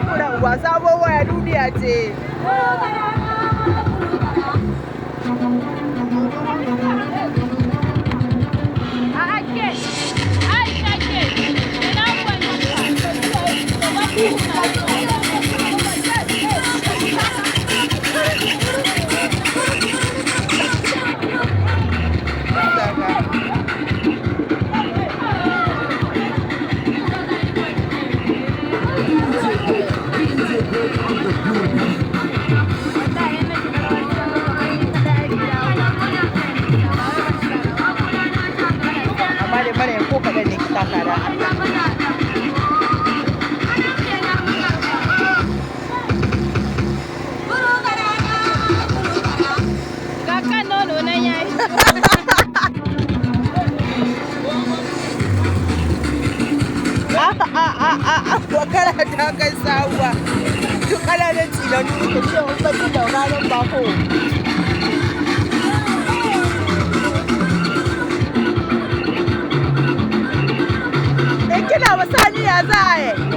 Bura uba sabon waya duniya ce. A'a ke, Aisha ke, ina Amma dai mana ko kaɗan ne ki taka da Allah. Ga kan nono nan yayi. A a a a a wakara ta kai sabuwa. Duk ƙananan tsinannu ku ce in bacci da ranar bako. In kina wasaniya za a yi.